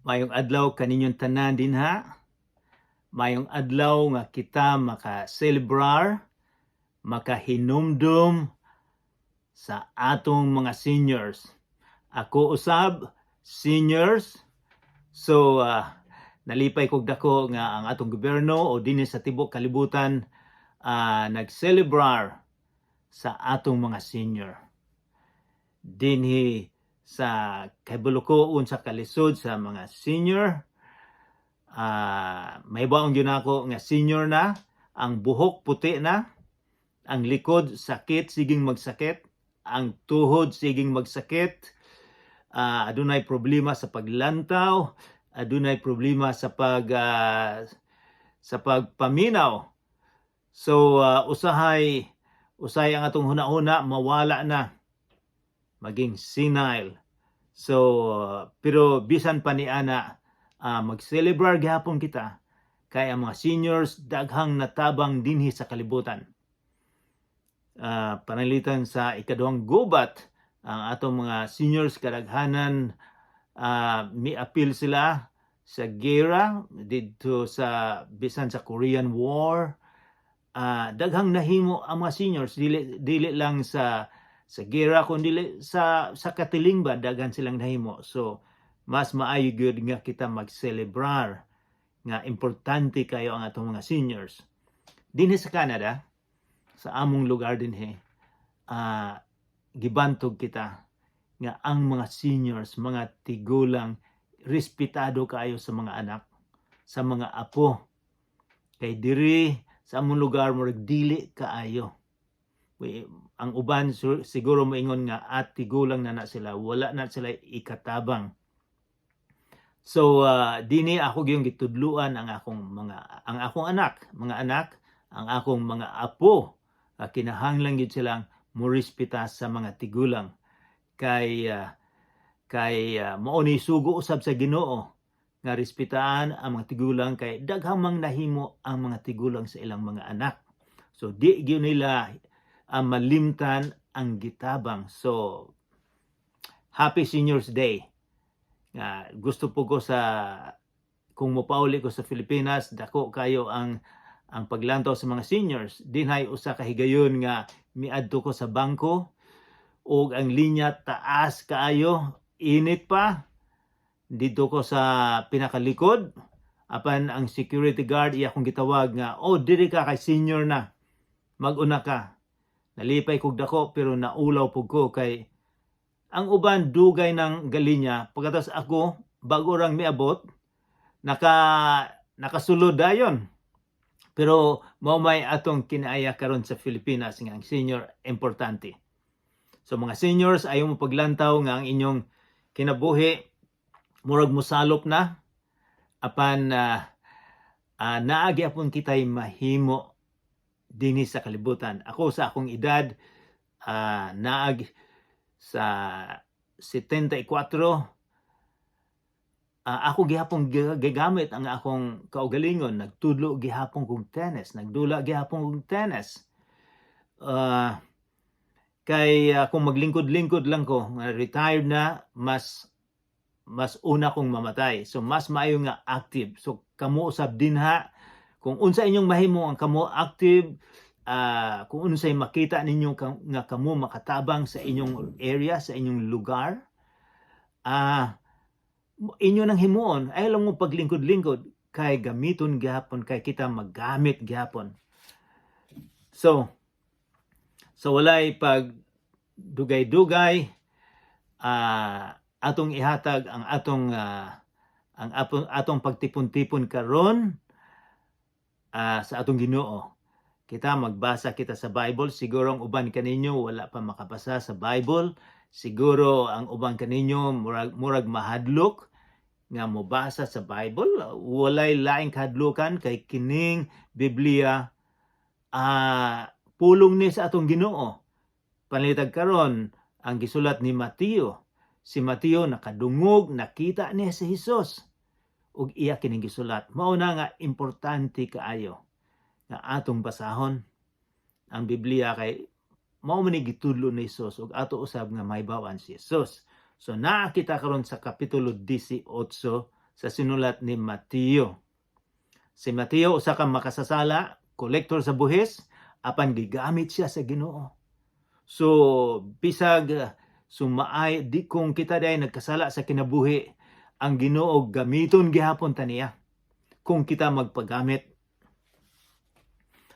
Maayong adlaw kaninyong tanan dinha. Maayong adlaw nga kita maka-celebrar, makahinumdum sa atong mga seniors. Ako usab seniors. So nalipay kog dako nga ang atong gobyerno o dinhi sa tibok kalibutan nag-celebrar sa atong mga senior. Dinhi sa kahibalo ko unsa kalisod sa mga senior. May baong gyud ako nga senior na, ang buhok puti na, ang likod sakit, siging magsakit, ang tuhod siging magsakit, adunay problema sa paglantaw, adunay problema sa pagpaminaw. So usahay usahay ang atong huna-huna mawala na, maging senile. So pero bisan pa ni ana, mag-celebrar gihapon kita kay ang mga seniors daghang natabang dinhi sa kalibutan. Pananglitan sa ikaduhang gubat, ang atong mga seniors kadaghanan miapil sila sa gera didto sa bisan sa Korean War. Daghang nahimo ang mga seniors, dili dili lang sa gera kundi sa katiling ba, daghan silang nahimo. So mas maayo gyud nga kita mag-celebrar nga importante kayo ang atong mga seniors. Dinhi sa Canada, sa among lugar dinhi, gibantog kita nga ang mga seniors, mga tigulang, respetado kaayo sa mga anak, sa mga apo. Kay diri sa among lugar murag dili kaayo. Ang uban siguro moingon nga at tigulang na na sila, wala na sila ikatabang. So dini ako gyung gitudluan ang akong anak, mga anak, ang akong mga apo, kinahanglan gyud silang morespeta sa mga tigulang kay mao ni sugo usab sa Ginoo nga respetaan ang mga tigulang kay daghang mang nahimo ang mga tigulang sa ilang mga anak. So di gyud nila malimtan ang gitabang. So Happy Seniors Day. Nga gusto po ko sa kung mopauli ko sa Pilipinas, dako kayo ang paglantaw sa mga seniors. Dinhay usa ka higayon nga miadto ko sa bangko ug ang linya taas kaayo, init pa. Didto ko sa pinakalikod, apan ang security guard iya akong gitawag nga, "Oh, diri ka kay senior na. Maguna ka." Nalipay kog dako pero naulaw pug ko kay ang uban dugay ng galinya, pagkatapos ako bago rang miabot, nakasulod dayon. Pero mao may atong kinaaya karon sa Pilipinas nga ang senior importante. So mga seniors, ayaw mo paglantaw nga ang inyong kinabuhi murag mosalop na, apan naa gyapon kitay mahimo dinhi sa kalibutan. Ako sa akong edad, naag sa 74, ako gihapon gigamit ang akong kaugalingon. Nagtudlo gihapon kog tennis, nagdula gihapon kog tennis. Kay kung maglingkod-lingkod lang ko, nga retired na, mas mas una kong mamatay. So mas maayo nga active. So kamo usab dinha, kung unsa inyong mahimo ang kamo active, kung unsay makita ninyo nga kamo makatabang sa inyong area, sa inyong lugar, inyo nang himuon. Ay lang mo paglingkod-lingkod kay gamiton gihapon, kay kita maggamit gihapon. So walay pag dugay-dugay, atong ihatag ang atong pagtipon-tipon karon sa atong Ginoo. Kita magbasa kita sa Bible. Siguro ang uban kaninyo wala pa makabasa sa Bible. Siguro ang uban kaninyo murag mahadlok nga mobasa sa Bible. Walay laing kahadlukan kay kining Biblia pulong ni sa atong Ginoo. Pananglitan karon ang gisulat ni Mateo. Si Mateo nakadungog, nakita niya si Hesus ug iya kining gisulat. Mao na nga importante kaayo nga atong basahon ang Biblia kay mao man ni gitudlo ni Hesus ug ato usab nga mahibaw-an si Hesus. So naa kita karon sa kapitulo 18 sa sinulat ni Mateo. Si Mateo usa ka makasasala, kolektor sa buhis, apan gigamit siya sa Ginoo. So bisag sumaay di kung kita day nagkasala sa kinabuhi, ang Ginoo gamiton gihapon ta niya kung kita magpagamit.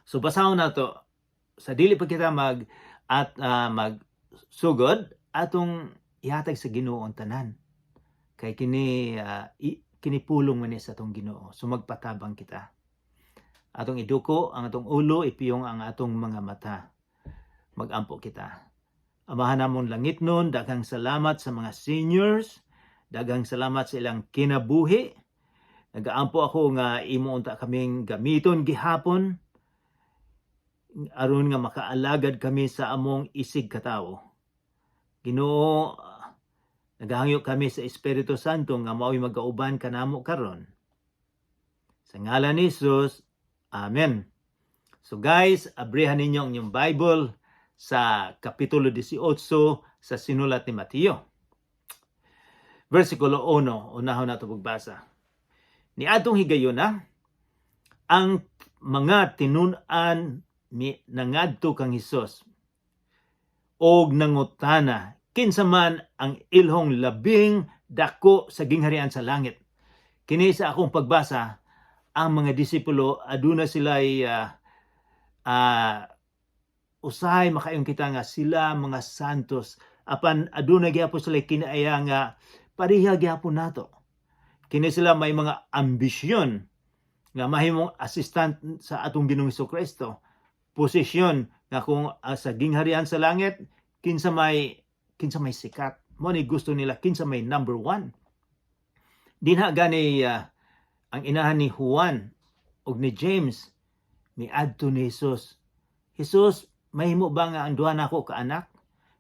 So basahon nato sa dili pa kita mag at magsugod, atong ihatag sa Ginoo ang tanan. Kay kini kini pulong man ni sa atong Ginoo. So magpatabang kita. Atong iduko ang atong ulo, ipiyong ang atong mga mata. Magampo kita. Amahan namon langitnon, daghang salamat sa mga seniors, daghang salamat sa ilang kinabuhi. Nagaampo ako nga imo unta kaming gamiton gihapon aron nga makaalagad kami sa among isig katawo. Ginoo, nagahangyo kami sa Espiritu Santo nga mao'y magauban kanamo karon. Sa ngalan ni Jesus, Amen. So guys, abrihan ninyo ang inyong Bible sa Kapitulo 18 sa sinulat ni Mateo. Versikulo 1, unahon nato pagbasa. Niadtong higayuna, ang mga tinun-an mi nangadto kang Hesus og nangutana kinsa man ang ilhong labing dako sa gingharian sa langit. Kini sa akong pagbasa, ang mga disipulo aduna sila'y usahay makaingon kita nga sila mga santos, apan aduna gyapon sila kinaaya nga pareha gyapon nato. Kini sila may mga ambisyon nga mahimong assistant sa atong Ginoong Kristo, posisyon nga kung sa gingharian sa langit kinsa may sikat, mo ni gusto nila, kinsa may number one. Dinha gani ang inahan ni Juan ug ni James miadto ni Jesus. "Jesus, mahimo ba nga ang duha nako ka anak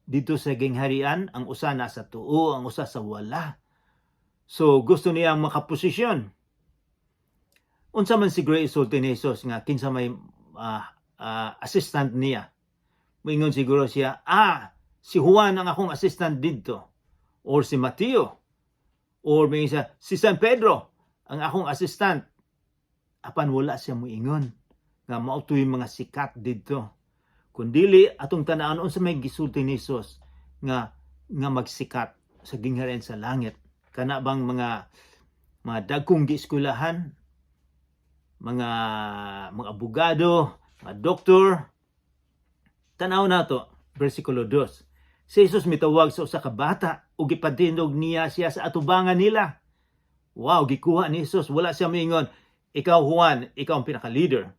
dito sa gingharian, ang usa nasa tuo, ang usa sa wala?" So gusto niya makaposisyon. Unsa man siguro isulti ni Jesus nga kinsa may assistant niya? Moingon siguro siya, "Ah, si Juan ang akong assistant didto." Or si Mateo. Or may siya, "Si San Pedro ang akong assistant." Apan wala siya moingon nga mao to'y mga sikat didto. Kundili atong tan-awon unsa may gisulti ni Jesus nga magsikat sa gingharian sa langit. Kana bang mga dagkong gieskwelahan, mga abogado, mga doktor? Tanaw nato, versikulo 2. Si Jesus mitawag sa usa ka bata ug gipatindog niya siya sa atubangan nila. Wow, gikuha ni Jesus. Wala siya moingon, "Ikaw Juan, ikaw ang pinaka-leader."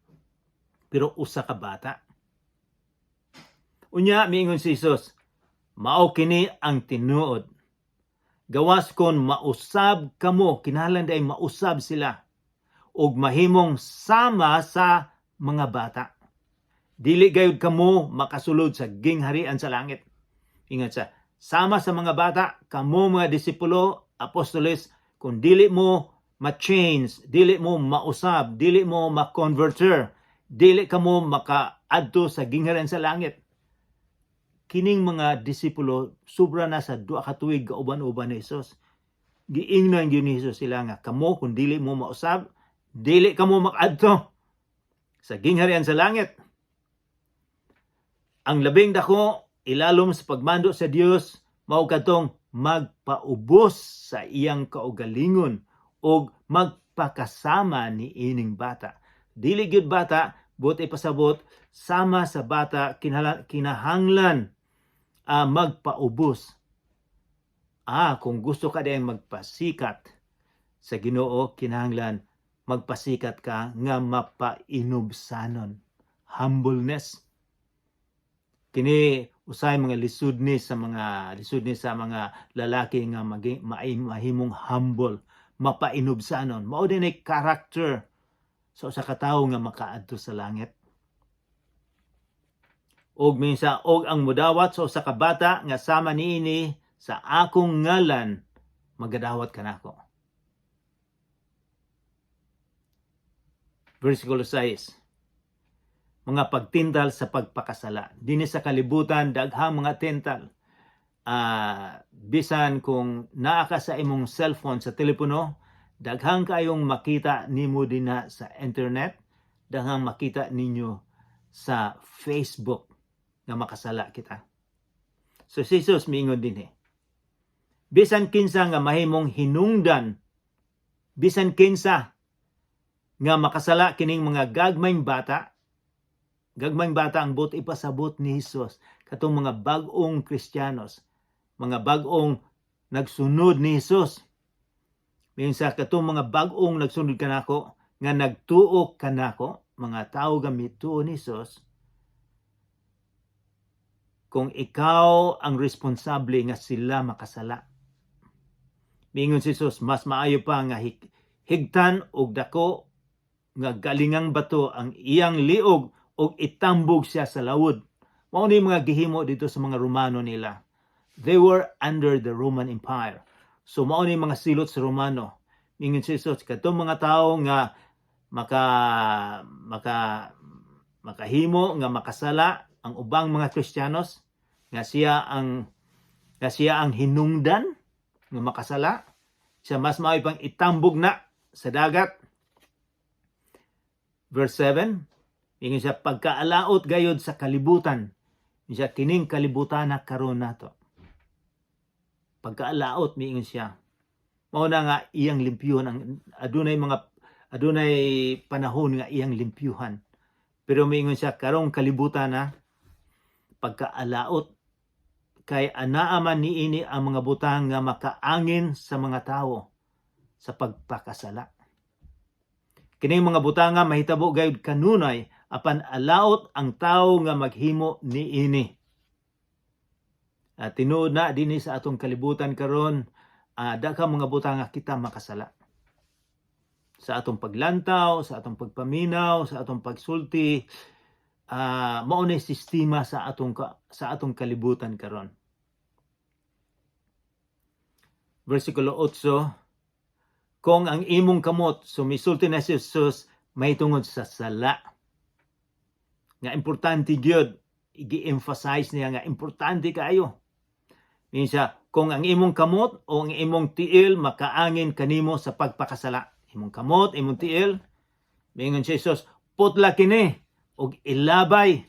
Pero usa ka bata. Unya miingon si Jesus, "Mao kini ang tinuod. Gawas kon mausab kamo," kinahanglan day mausab sila ug mahimong sama sa mga bata, "dili gayud kamo makasulod sa gingharian sa langit." Ingat sa sama sa mga bata, kamo mga disipulo, apostoles, kung dili mo ma-change, dili mo mausab, dili mo ma-converter, dili kamo makaadto sa gingharian sa langit. Kining mga disipulo sobra na sa 2 ka tuig kauban-uban ni Jesus. Giingnan gyud ni Jesus sila nga kamo kung dili mo mausab, dili kamo makaadto sa gingharian sa langit. Ang labing dako ilalom sa pagmando sa Dios mao kadtong magpaubos sa iyang kaugalingon og magpakasama ni ining bata. Dili gyud bata, buot ipasabot sama sa bata, kinahanglan magpaubos. Kung gusto ka din magpasikat sa Ginoo, kinahanglan magpasikat ka nga mapainubsanon. Humbleness. Kini usay mga lisod ni sa mga lalaki nga maging mahimong humble, mapainubsanon. Mao din ay character sa usa ka tawo nga makaadto sa langit. Og minsa og ang mudawat sa usa ka bata nga sama niini sa akong ngalan, magadawat kanako. Versikulo 6, mga pagtintal sa pagpakasala. Dinhi sa kalibutan, daghang mga tintal. Bisan kung naa ka sa imong cellphone, sa telepono, Daghang kayong makita nimo dinha sa internet, daghang makita ninyo sa Facebook nga makasala kita. So si Jesus miingon dinhi. Bisan kinsa nga mahimong hinungdan, bisan kinsa nga makasala kining mga gagmayng bata, gagmayng bata ang buot ipasabot ni Jesus, katong mga bag-ong Kristiyanos, mga bag-ong nagsunod ni Jesus. Minsa katong mga bag-ong nagsunod kanako, nga nagtuo kanako, mga tao nga mituo ni Jesus, kung ikaw ang responsable nga sila makasala. Mingon si Jesus, mas maayo pa nga higtan og dako nga galingang bato ang iyang liog og itambog siya sa lawod. Mao ni mga gihimo dito sa mga Romano nila. They were under the Roman Empire. So mao ni mga silot sa Romano. Mingon si Jesus, katong mga tawo nga maka maka makahimo nga makasala ang ubang mga Kristiyanos nga siya ang hinungdan nga makasala siya, mas maayo pang itambog na sa dagat. Verse 7, ingon siya, pagkaalaot gayod sa kalibutan. Ingon siya, kining kalibutan na karon nato. Pagkaalaot, miingon siya. Mao na nga iyang limpyuhan ang adunay panahon nga iyang limpyuhan. Pero miingon siya, karong kalibutan na, pagkaalaot kay anaa man niini ang mga butang nga makaangin sa mga tawo sa pagpakasala. Kining mga butanga mahitabo gayud kanunay, apan alaot ang tawo nga maghimo niini. Tinuod na dinhi sa atong kalibutan karon, daghang mga butang nga kita makasala. Sa atong paglantaw, sa atong pagpaminaw, sa atong pagsulti, mao na sistema sa atong kalibutan karon. Versikulo 8, kung ang imong kamot, sumisulti na si Jesus mahitungod sa sala. Nga importante gyud, gi-emphasize niya nga importante kaayo. Minsa, kung ang imong kamot o ang imong tiil makaangin kanimo sa pagpakasala. Imong kamot, imong tiil, mingon si Jesus, putla kini og ilabay.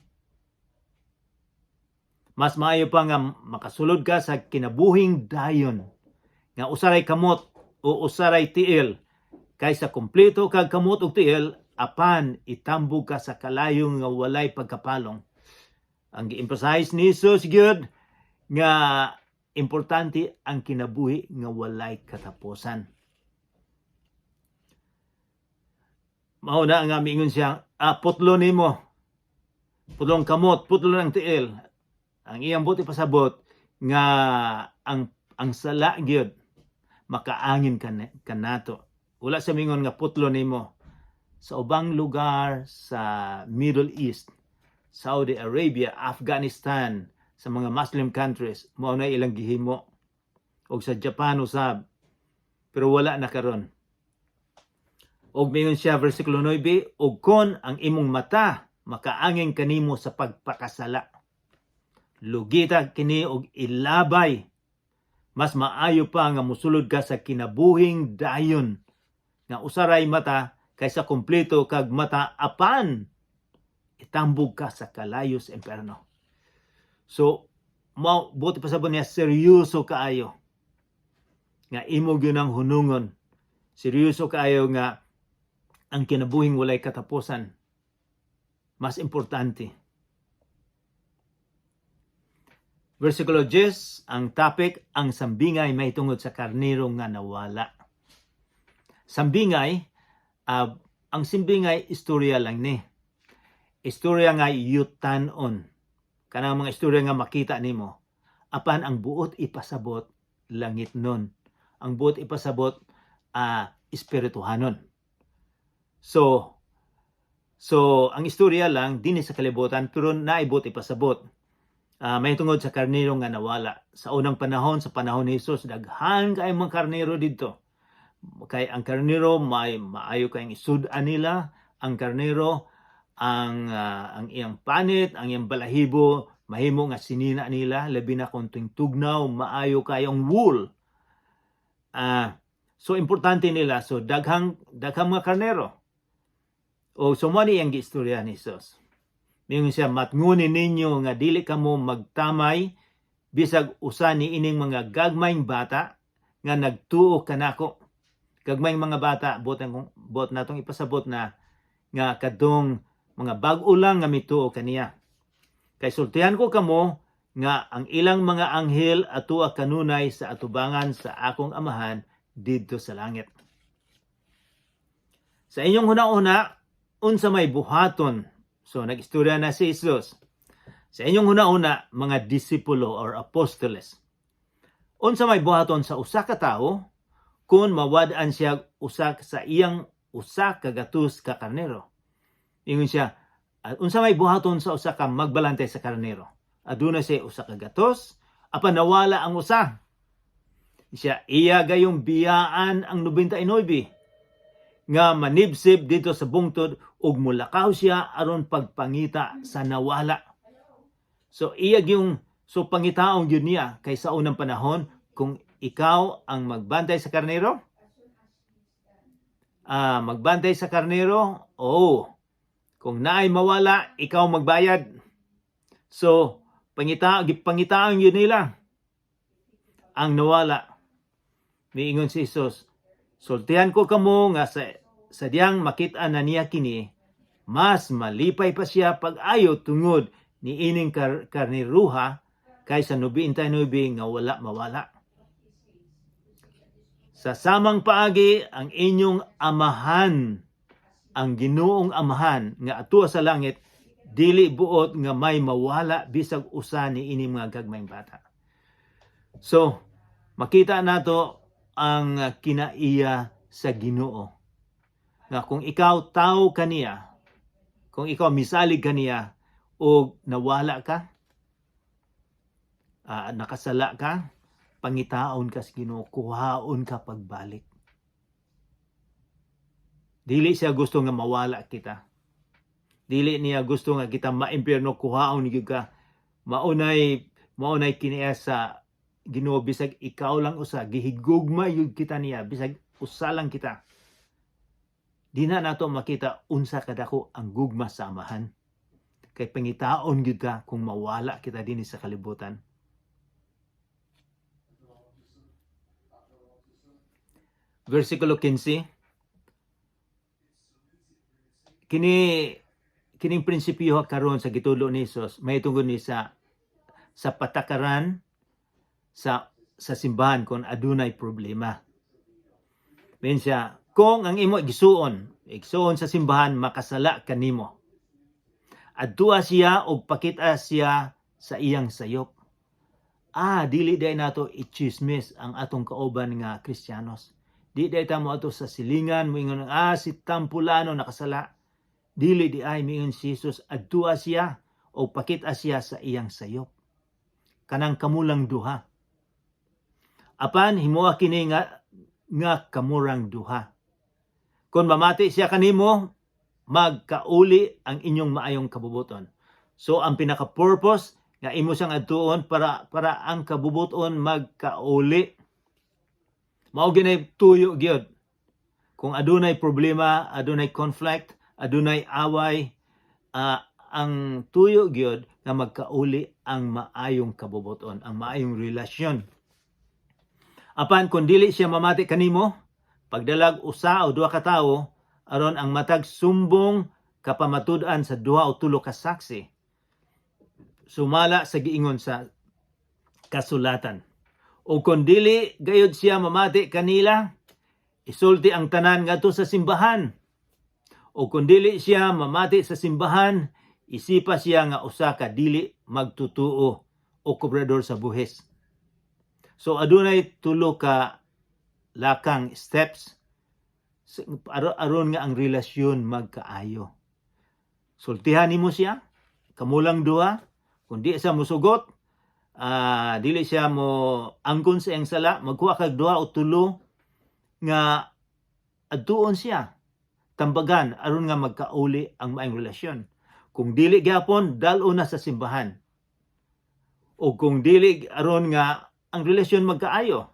Mas maayo pa nga makasulod ka sa kinabuhing dayon nga usaray kamot o usaray tiil kaysa kumpleto kag kamot og tiil apan itambog ka sa kalayong nga walay pagkapalong. Ang gi-emphasize ni Jesus gyud nga importante ang kinabuhi nga walay katapusan. Mao na nga miingon siya, putlo nimo. Putlong kamot, putlo ng tiil. Ang iyang buot ipasabot nga ang sala gyud makaangin kanato. Wala sa mingon nga putlo nimo. Sa ubang lugar sa Middle East, Saudi Arabia, Afghanistan, sa mga Muslim countries, mao na ilang gihimo. Og sa Japan usab. Pero wala na karon. Og mingon siya, versikulo 9, og kon ang imong mata makaangin kanimo sa pagpakasala, lugita kini og ilabay. Mas maayo pa nga musulod ka sa kinabuhing dayon nga usaray mata kaysa kumpleto kag mata apan itambog ka sa kalayo sa impierno. So, mao buot pasabot niya, seryoso kaayo nga imo gyud ang hunungon. Seryoso kaayo nga ang kinabuhing walay katapusan mas importante. Versikulo 10, ang topic, ang sambingay mahitungod sa karnero nga nawala. Sambingay, ang simbingay istorya lang ni. Istorya nga yutan-on. Kanang mga istorya nga makita nimo. Apan ang buot ipasabot langit nun. Ang buot ipasabot espirituhanon. So ang istorya lang dinhi sa kalibutan pero naibot ipasabot. May tungod sa karnero nga nawala. Sa unang panahon, sa panahon ni Jesus, daghan kay mga karnero didto. Kay ang karnero may maayo kayong isud-an nila, ang karnero ang iyang panit, ang iyang balahibo, mahimo nga sinina nila, labi na kung tuwing tugnaw, maayo kayong wool. So importante nila, so daghang daghang mga karnero. O so mo ni ang giistorya ni Jesus. Mingon siya, "Matnguni ninyo nga dili kamo magtamay bisag usa ni ining mga gagmayng bata nga nagtuo kanako." Gagmayng mga bata, buot ang buot natong ipasabot na nga kadtong mga bag-o lang nga mituo kaniya. "Kay sultihan ko kamo nga ang ilang mga anghel atua kanunay sa atubangan sa akong Amahan didto sa langit." Sa inyong huna-huna, unsa may buhaton? So nag-istorya na si Jesus. Sa inyong huna-huna, mga disipulo or apostoles, unsa may buhaton sa usa ka tawo kung mawad-an siya usa sa iyang 100 ka karnero? Ingon siya, unsa may buhaton sa usa ka magbalantay sa karnero? Aduna siya 100, apan nawala ang usa. Siya, iya gayong biyaan ang 99 nga manibsib didto sa bungtod ug mulakaw siya aron pagpangita sa nawala. So iya gyung so pangitaon gyud niya kay sa unang panahon, kung ikaw ang magbantay sa karnero, magbantay sa karnero, oh, kung naay mawala, ikaw magbayad. So pangitaon gyud nila ang nawala. Miingon si Jesus, "Sultihan ko kamo nga sa diyang makita na niya kini, mas malipay pa siya pag-ayo tungod ni ining karniruha kaysa 99 nga wala mawala. Sa samang paagi, ang inyong Amahan, ang Ginoong Amahan nga atua sa langit, dili buot nga may mawala bisag usa ni ini mga gagmayng bata." So, makita nato ang kinaiya sa Ginoo. Nga kung ikaw tao kaniya, kung ikaw misalig kaniya o nawala ka, nakasala ka, pangitaon ka sa Ginoo, kuhaon ka pagbalik. Dili siya gusto nga mawala kita. Dili niya gusto nga kita maimpyerno, kuhaon gyud ka. Maunay kiniya sa Ginoo bisag ikaw lang usa, gihigugma gyud kita niya bisag usa lang kita. Di na nato makita unsa kadako ang gugma sa Amahan. Kay pangitaon gyud ka kung mawala kita dinhi sa kalibutan. Versikulo 15. Kini kining prinsipyo karon sa gitudlo ni Jesus may tungod ni sa patakaran sa simbahan kung adunay problema. Min siya, kung ang imo igsuon, igsuon sa simbahan makasala kanimo, adtua siya og pakita siya sa iyang sayop. Dili diay nato i-chismis ang atong kauban nga Kristiyanos. Di diay ta mo ato sa silingan moingon, "Si Tampulano nakasala." Dili di ay. Miingon si Jesus, adtua siya o pakita siya sa iyang sayop. Kanang kamulang duha. Apan himoa kini nga kamurang duha. Kung mamati siya kanimo, magkauli ang inyong maayong kabubuton. So ang pinaka-purpose nga imo siyang adtuon para ang kabubuton magkauli. Mao ginay tuyo gyud. Kung adunay problema, adunay conflict, adunay away, ang tuyo gyud nga magkauli ang maayong kabubuton, ang maayong relasyon. Apan kung dili siya mamati kanimo, pagdalag usa o duha ka tawo aron ang matag sumbong kapamatud-an sa duha o tulo ka saksi, sumala sa giingon sa kasulatan. O kung dili gayud siya mamati kanila, isulti ang tanan ngadto sa simbahan. O kung dili siya mamati sa simbahan, isipa siya nga usa ka dili magtutuo o kobrador sa buhis. So adunay tulo ka lakang, steps, aron nga ang relasyon magkaayo. Sultihan nimo siya, kamulang duha, kung di siya musugot, dili siya mo angkon sa iyang sala, magkuha kag duha o tulo nga adtuon siya, tambagan aron nga magkauli ang maayong relasyon. Kung dili gyapon, dal-on na sa simbahan. O kung dili, aron nga ang relasyon magkaayo.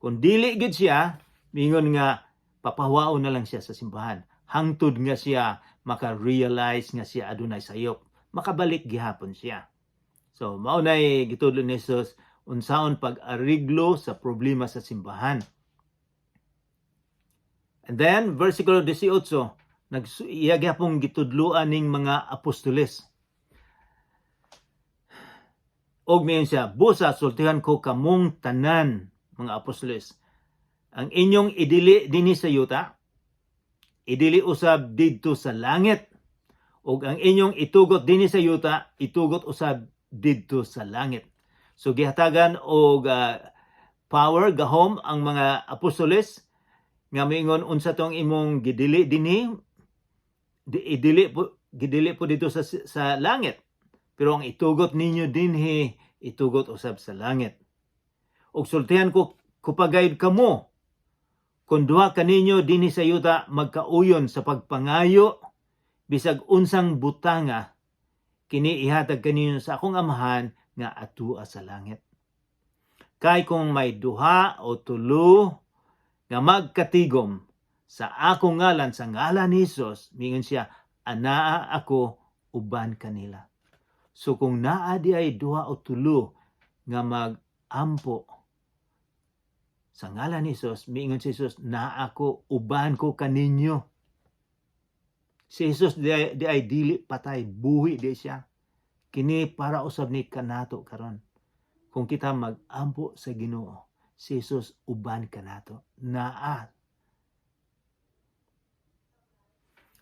Kung dili gid siya, Mingon nga papahuwaon na lang siya sa simbahan hangtod nga siya maka-realize nga siya adunay sayop. Makabalik gihapon siya. So mao nay gitudlo ni Jesus unsaon pag-ariglo sa problema sa simbahan. And then, versikulo 18, iya gihapong gitudloan ning mga apostoles. Og miingon siya, "Busa sultihan ko kamong tanan, mga apostoles. Ang inyong idili dinhi sa yuta, idili usab didto sa langit. Ug ang inyong itugot dinhi sa yuta, itugot usab didto sa langit." So gihatagan og power, gahom ang mga apostoles nga miingon unsa tong imong gidili dinhi, idili po, gidili po dito sa langit. Pero ang itugot ninyo dinhi, itugot usab sa langit. "Ug sultihan ko pagayod kamo, kung duha kaninyo dinhi sa yuta magkauyon sa pagpangayo bisag unsang butanga, kini ihatag kaninyo sa akong Amahan nga atua sa langit. Kay kung may duha o tulo nga magkatigom sa akong ngalan," sa ngalan ni Jesus, mingon siya, "anaa ako uban kanila." So kung naa di ay duha o tulo nga mag-ampo sa ngalan ni Jesus, miingon si Jesus, "Naa ako, uban ko kaninyo." Si Jesus di ay dili patay, buhi di siya. Kini para usab ni kanato karon. Kung kita mag-ampo sa Ginoo, si Jesus uban kanato. Naa.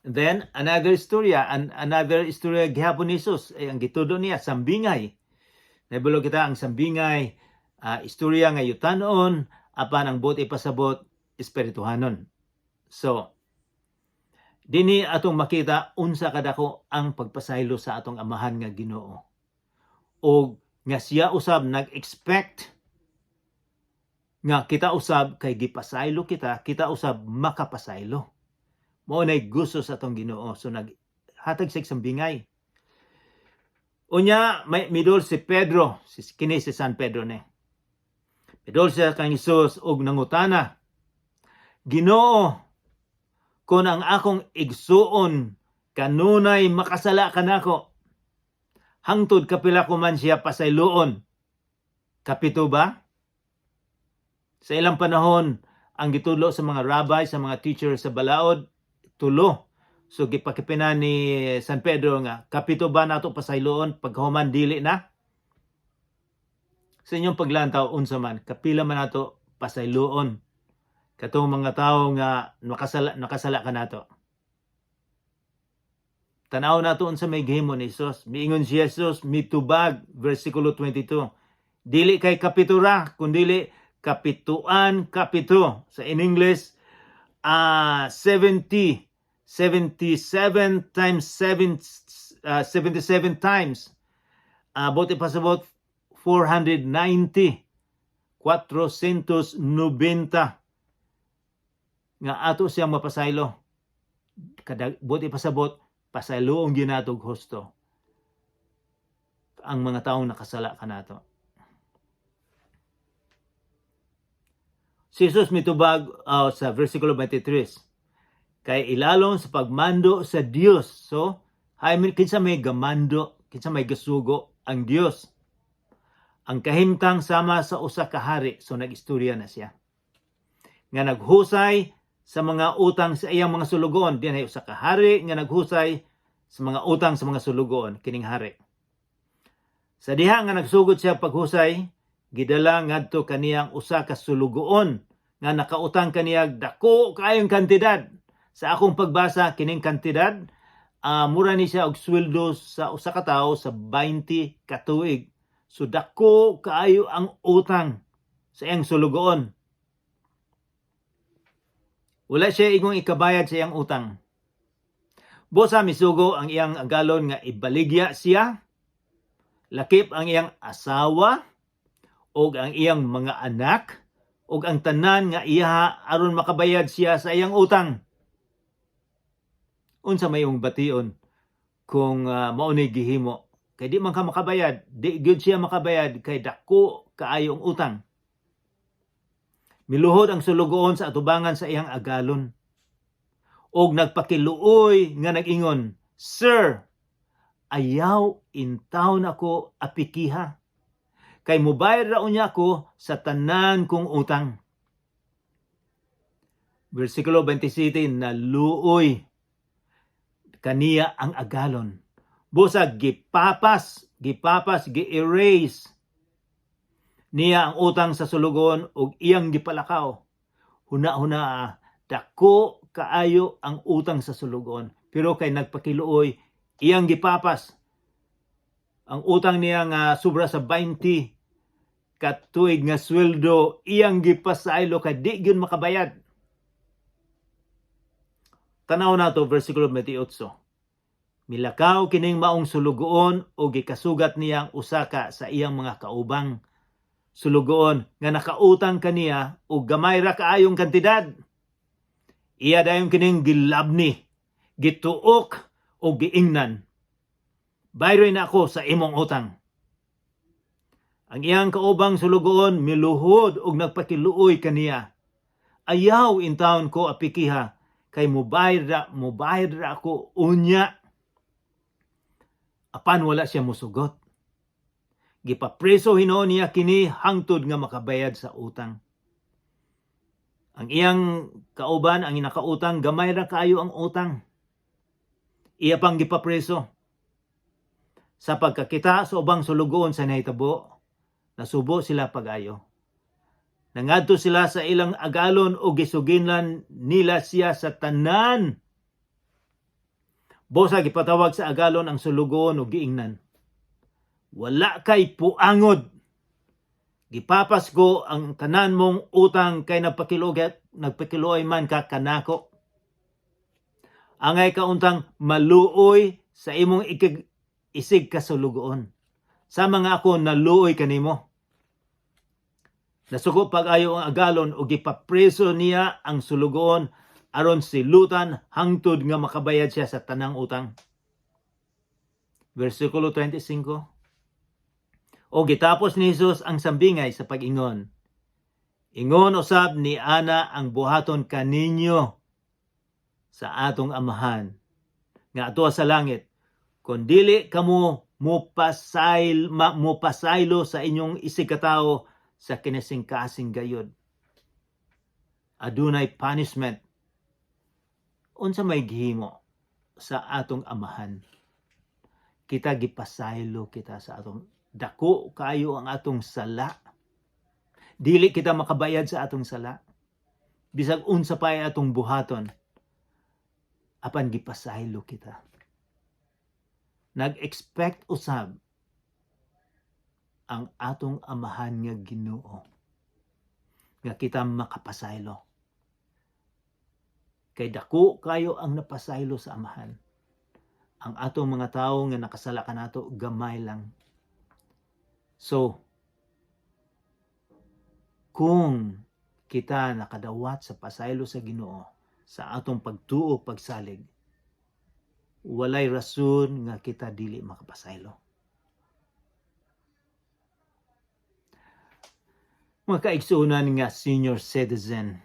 And then another istorya, another istorya gihapon ni Jesus, ay ang gitudlo niya sambingay. Nahibalo kita ang sambingay, istorya nga yutanon apan ang buot ipasabot espirituhanon. So dinhi atong makita unsa kadako ang pagpasaylo sa atong Amahan nga Ginoo. O nga siya usab nag-expect nga kita usab kay gipasaylo kita, kita usab makapasaylo. Mao nay gusto sa atong Ginoo. So naghatag siya sambingay. Unya may midol si Pedro, si kini si San Pedro ni. Midol siya kang Hesus og nangutana, "Ginoo, kung ang akong igsuon kanunay makasala kanako, hangtod kapila ko man siya pasayloon? Kapito ba?" Sa ilang panahon, ang gitudlo sa mga rabbi, sa mga teacher sa balaod, 3. So gipakipina ni San Pedro nga, "Kapito ba nato pasayloon pagkahuman dili na?" Sa inyong paglantaw, unsa man, kapila man nato pasayloon katong mga tawo nga nakasala kanato? Tanaw nato unsa may gihimo ni Jesus. Miingon si Jesus, mitubag, versikulo 22. "Dili kay kapito ra, kundili kapituan kapito." Sa in English, 70, 77 times 7, 77 times. Buot ipasabot 490. 490 nga ato siyang mapasaylo. Kada buot ipasabot, pasayloon gyud nato og husto ang mga taong nakasala kanato. Si Jesus mitubag sa versikulo 23, "Kay ilalom sa pagmando sa Dios." So, hay kinsa may gamando, kinsa may gasugo? Ang Dios. "Ang kahimtang sama sa usa ka hari." So nag-istorya na siya. "Nga naghusay sa mga utang sa iyang mga sulugoon." Diyan ay usa ka hari nga naghusay sa mga utang sa mga sulugoon kining hari. "Sa diha nga nagsugod siya paghusay, gidala ngadto kaniyang usa ka sulugoon nga nakautang kaniya dako kaayong kantidad." Sa akong pagbasa, kining kantidad, mura ni siya og sweldo sa usa ka tawo sa 20 ka tuig. So dako kaayo ang utang sa iyang sulugoon. Wala siya igong ikabayad sa iyang utang. "Busa misugo ang iyang agalon nga ibaligya siya, lakip ang iyang asawa ug ang iyang mga anak ug ang tanan nga iya aron makabayad siya sa iyang utang." Unsa may imong bation kung mao ni gihimo? Kay di man ka makabayad, di gyud siya makabayad kay dako kaayo ang utang. Miluhod ang sulugoon sa atubangan sa iyang agalon og nagpakiluoy nga nag-ingon, "Sir, ayaw intawon ako apikiha. Kay mubayad ra unya ko sa tanan kong utang." Versikulo 27, naluoy kaniya ang agalon. Busag gipapas, gipapas, gi-erase niya ang utang sa sulugoon ug iyang gipalakaw. Huna-huna, dako kaayo ang utang sa sulugoon. Pero kay nagpakiluoy, iyang gipapas ang utang niya nga sobra sa 20 katuig nga sweldo, iyang gipasaylo kay di gyud makabayad. Tanaw nato versikulo 28. Milakaw kining maong sulugoon o gikasugat niya ang usa ka sa iyang mga kaubang sulugoon nga nakautang kaniya og gamay ra kaayong kantidad. Iya dayon kining gilabni, gituok o giingnan, "Bayroy na ako sa imong utang." Ang iyang kaubang sulugoon miluhod og nagpakiluoy kaniya. "Ayaw intawon ko apikiha kay mubayad ra ako unya." Apan wala siya musugot. Gipapreso hinuon niya kini hangtod nga makabayad sa utang. Ang iyang kauban, ang nakautang, gamay ra kaayo ang utang. Iya pang gipapreso. Sa pagkakita sa ubang sulugoon sa nahitabo, nasubo sila pag-ayo. Nangadto sila sa ilang agalon o gisugilan nila siya sa tanan. Busa gipatawag sa agalon ang sulugoon o giingnan, "Wala kay puangod. Gipapas ko ang tanan mong utang kay nagpakiluoy man ka kanako. Angay ka untang maluoy sa imong isig kasulugoon, sama nga ako naluoy kanimo." Nasuko pag-ayo ang agalon o gipapreso niya ang sulugoon aron silutan hangtod nga makabayad siya sa tanang utang. Versikulo 35. O gitapos ni Jesus ang sambingay sa pag-ingon, "Ingon usab ni ana ang buhaton kaninyo sa atong Amahan nga ato sa langit kung dili kamo mopasaylo sa inyong isig katawo sa kinasingkasing gayod." Adunay punishment. Unsa may gihimo sa atong Amahan? Kita gipasaylo kita sa atong, dako kayo ang atong sala. Dili kita makabayad sa atong sala. Bisag unsa pa ay atong buhaton, apan gipasaylo kita. Nag-expect usab ang atong Amahan nga Ginoo nga kita makapasaylo. Kay dako kayo ang napasaylo sa Amahan. Ang atong mga tawo nga nakasala kanato, gamay lang. So, kung kita nakadawat sa pasaylo sa Ginoo sa atong pagtuo, pagsalig, walay rason nga kita dili makapasaylo. Mga kaigsuonan nga senior citizen,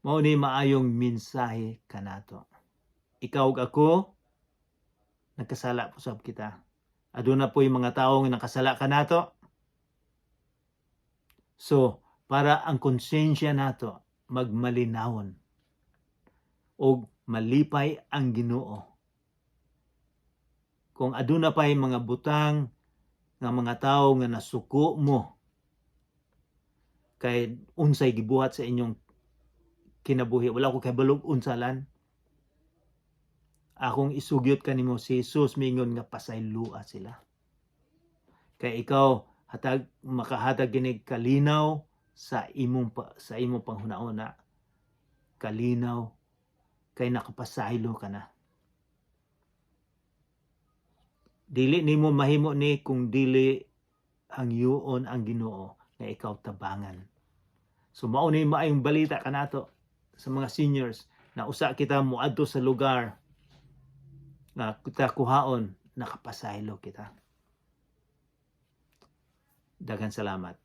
mao ni maayong mensahe kanato. Ikaw ug ako, nagkasala po sab kita. Aduna po yung mga tawo nga nakasala kanato. So, para ang konsensya nato magmalinawon og malipay ang Ginoo. Kung aduna pay mga butang nga mga tawo nga nasuko mo kay unsay gibuhat sa inyong kinabuhi, wala ko kabalog unsalan. Akong isugyot kanimo, si Jesus mingon nga pasaylua sila. Kay ikaw hatag makahatag ginig kalinaw sa imong panghuna-una. Kalinaw kay nakapasaylo ka na. Dili nimo mahimo ni kung dili hangyoon ang Ginoo nga ikaw tabangan. So mao ni maayong balita kanato sa mga seniors na usa kita moadto sa lugar nga kita kuhaon, nakapasaylo kita. Daghan salamat.